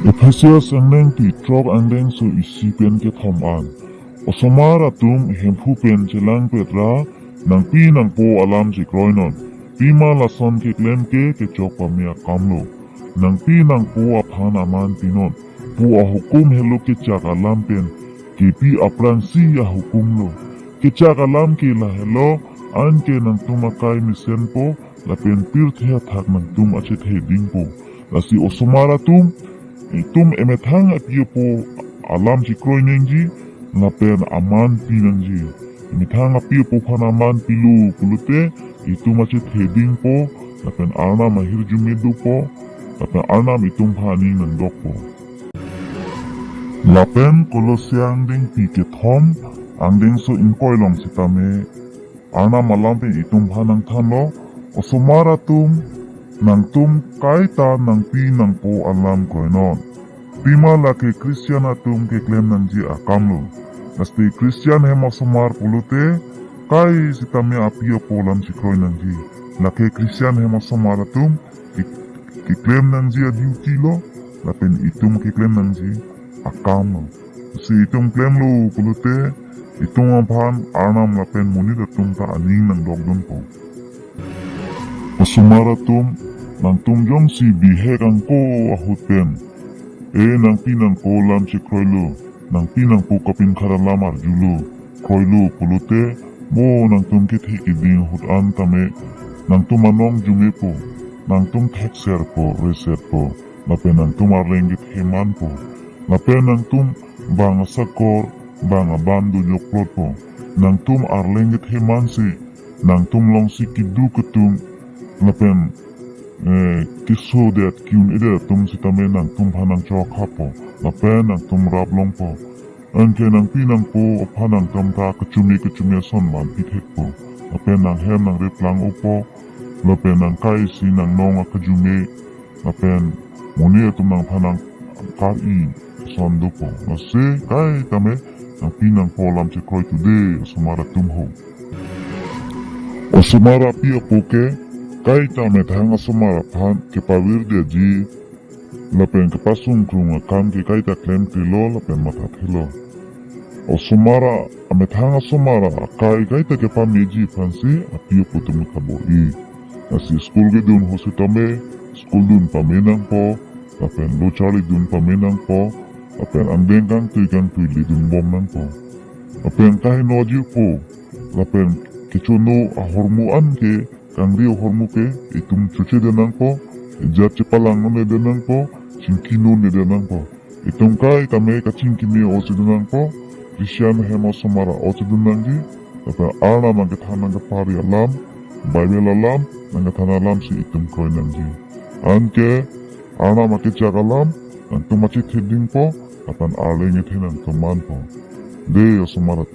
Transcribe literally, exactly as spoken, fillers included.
Ephesus angdengpi throk angdengso isi pen kethom an. Osomar atum, Hemphu pen chelangpet ra nangpi nangpo alam chekroinon. Pima lason keklem ke kechok pame akamlo. Nangpi nangpo aphan aman pinon pu ahukum helo kechak alam pen kepi aphrangsi ahukumlo. Kechak alam ke lahelo, anke nangtum akai mesenpo, lapen pirthe athak nangtum achethe dingpo. Lasi osomar atum, itum emethang api apo alam chekroi nangji, lapen aman pi nangji. Emethang api apo aphan aman pilo pulote, itum achethe dingpo, lapen Arnam ahirjume dopo, lapen Arnam itum aphan aning nangdokpo. Lapen Kolosia angdengpi kethom, angdengso ingkoi along sitame, Arnam alam pen itum aphan nangthanlo, osomar atum, nangtum kaita nangpi nangpo alam kroinon. Pima lake Christian atum keklem nangji akamlo. Lasi Christian hem osomar pulote, kai sitame api apo alam chekroi nangji. Lake Christian hem osomar atum ke-, keklem nangji a-duty lo, lapen itum keklem nangji akamlo. Si itum klemlo pulote, itum aphan Arnam lapen monit atum ta aning nangdokdunpo. Osomar atum, nangtum jongsi bihek angko ahut pen, e nangpi nangpo alam chekroilo, nangpi nangpo kapinkhat alam arjulo, kroilo pulote, mo nangtum kethe keding ahut an tame, nangtum anong jumepo, nangtum thekserpo, resetpo, lapen nangtum arleng kethe manpo, lapen nangtum bang asakor, bang aban dojokplotpo, nangtum arleng kethe mansi, nangtum longsi keduk ketung, lapen, eh, kesodet, ke-un-edet atum sitame nangtum aphan nangchokhappo, lapen nangtum rap longpo. Anke nangpi nangpo aphan nangtum ta kachumi kachumi ason vanpi thekpo. Lapen nanghem nangrep lang-opo. Lapen nangkai isi nangnong akajume. Lapen monit atum nangphan nangkar-i ason dopo. Lasi kaita me nangpi nangpo alam chekroi tude, osomar atum ho. Osomar api apo ke kaita methang asomar aphan kepavirdetji lapen kepasungkrung akam ke kaita klemklelo lapen mathathelo. Osomar a-, amethang asomar akai kaita kepameji aphansi api apo atum kabor-i. Lasi school kedun ahut sitame, school dun pame nangpo, lapen lo charlidun pame nangpo, lapen angdeng kangtui kangtui ledunbom nangpo. Lapen kaheno ajirpo, lapen kechono ahormu anke, kangri ahormu ke, itum chochedet nangpo, ejat chepalangnon-edet nangpo, chingkinon-edet nangpo. Itum kaita me kachingkime ot chedet nangpo, Christian hem osomar ot chedet nangji, lapen Arnam nangkethan nangkepari alam, Bible alam, nangkethan alamsi itum kroi nangji. Anke, Arnam akechak alam, nangtum achethe dingpo, lapen arleng kethe nangtum manpo. De, osomar